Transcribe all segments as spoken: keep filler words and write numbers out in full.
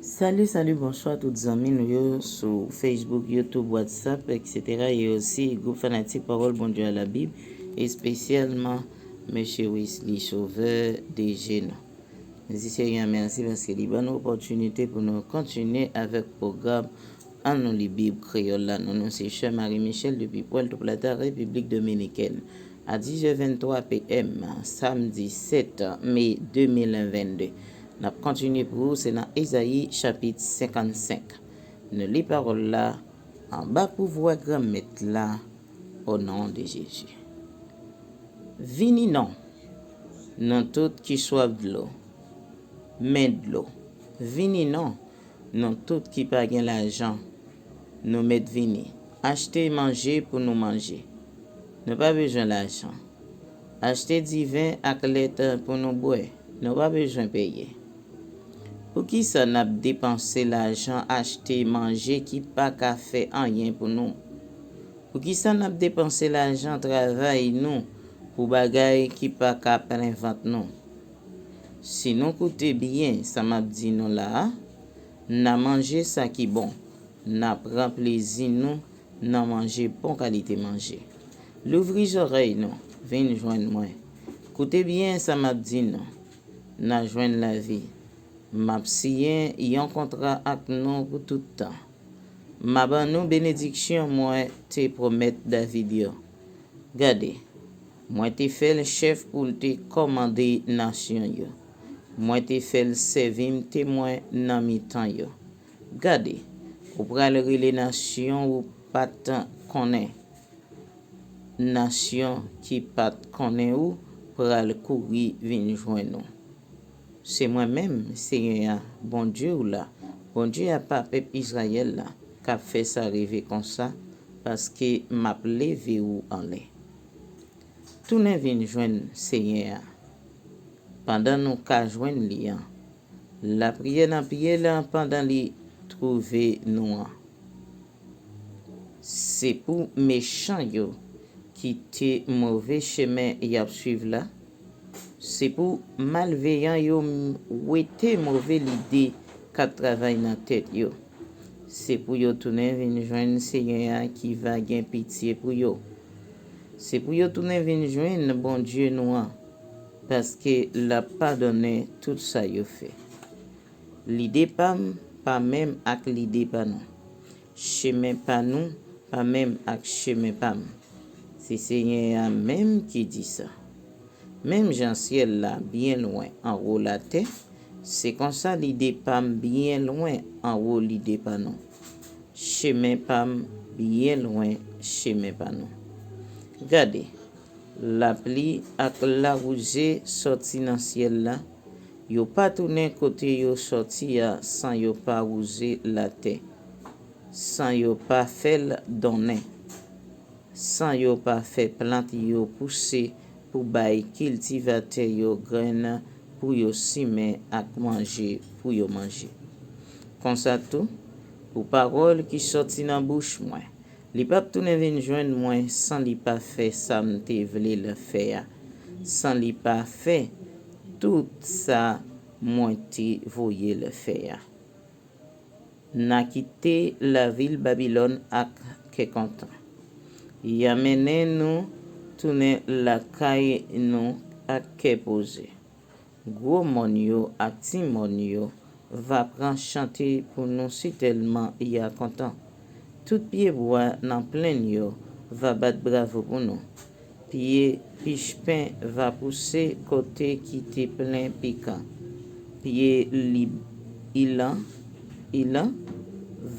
Salut, salut, bonsoir tout zanmi nou yo sou Facebook, YouTube, WhatsApp, et cetera. E osi gwoup fanatik Pawòl Bondye a Labib, espesyalman Mesye Wesley Sauveur, D G nou. Di Senyè a mèsi paske li ban nou opòtinite pou nou kontinye avèk pwogram An nou li Bib Kreyòl la. Non, non, se Sè Marie Michel depi Puerto Plata, Repiblik Dominikèn. A dix heures vingt-trois P M, samdi sèt me de mil vennde. N ap kontinye pou ou, se nan Ezayi chapit senkannsenk. Nou li pawòl la anba pouvwa Granmèt la, o non de Jezi. Vini non, nou tout ki swaf dlo, men dlo. Vini non, nou tout ki pa gen lajan, nou mèt vini. Achte manje pou nou manje. Nou pa bezwen lajan. Achte diven ak lèt pou nou bwè. Nou pa bezwen peye. Poukisa n ap depanse lajan achte manje ki pa ka fè anyen pou nou? Poukisa n ap depanse lajan travay nou pou bagay ki pa ka plen vant nou? Si nou koute byen sa m ap di nou la a, n a manje sa ki bon, n a pran plezi nou nan manje bon kalite manje. Louvri zòrèy nou, vin jwenn mwen. Koute byen sa m ap di nou, n a jwenn lavi. M ap siyen yon kontra ak nou pou tout tan. M a ban nou benediksyon mwen te pwomèt David yo. Gade, mwen te fè l chèf pou l te kòmande nasyon yo. Mwen te fè l sèvi m temwen nan mitan yo. Gade, ou pral rele nasyon ou pa t konnen. Nasyon ki pa t konnen ou pral kouri vin jwenn ou. Se mwen menm, Senyè a, Bondye w la, Bondye a pa pèp Izrayèl la, k ap fè sa rive konsa, paske m ap leve ou anlè. Tounen vin jwenn Senyè a, pandan nou ka jwenn li an. Lapriyè nan pye l an pandan li twouve nou an. Se pou mechan yo kite move chemen y ap suiv la. Se pou malveyan yo m-, wete move lide k ap travay nan tèt yo. Se pou yo tounen vin jwenn Senyè a ki va gen pitye pou yo. Se pou yo tounen vin jwenn Bondye nou an, paske l ap padonnen tout sa yo fè. Lide pa m pa menm ak lide pa nou. Chemen pa nou pa menm ak chemen pa m. Se Senyè a menm ki di sa. Menm jan syèl la byen lwen anwo latè, se konsa lide pa m byen lwen anwo lide pa nou. Chemen pa m byen lwen chemen pa nou. Gade, lapli ak lawouze sòti nan syèl la, yo pa tounen kote yo sòti a san yo pa wouze latè, san yo pa fè l donnen, san yo pa fè plant yo pouse pou bay kiltivatè yo grenn pou yo simen ak manje pou yo manje. Konsa tou, pou pawòl ki sòti nan bouch mwen, li p ap tounen vin jwenn mwen san li pa fè sa m te vle l fè a, san li pa fè tout sa mwen te voye l fè a. N a kite lavil Babilòn ak kè kontan. Y a mennen nou tounen lakay nou ak kè poze. Gwo mòn yo ak ti mòn yo va pran chante pou nou sitèlman y a kontan. Tout pyebwa nan plenn yo va bat bravo pou nou. Pye pichpen va pouse kote ki te plen pikan. Pye li-, ilan, ilan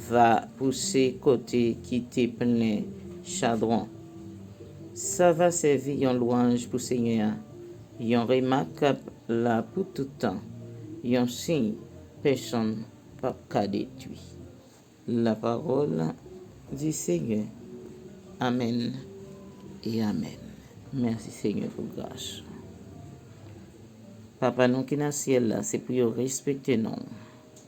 va pouse kote ki te plen chadwon. Sa va sèvi yon lwanj pou Senyè a, yon remak k ap la pou tout tan, yon siy pèsonn p ap ka detwi. La parole du Seigneur. Amèn e amèn. Mèsi Senyè pou gras ou. Papa nou ki nan syèl la, se pou yo respekte non w.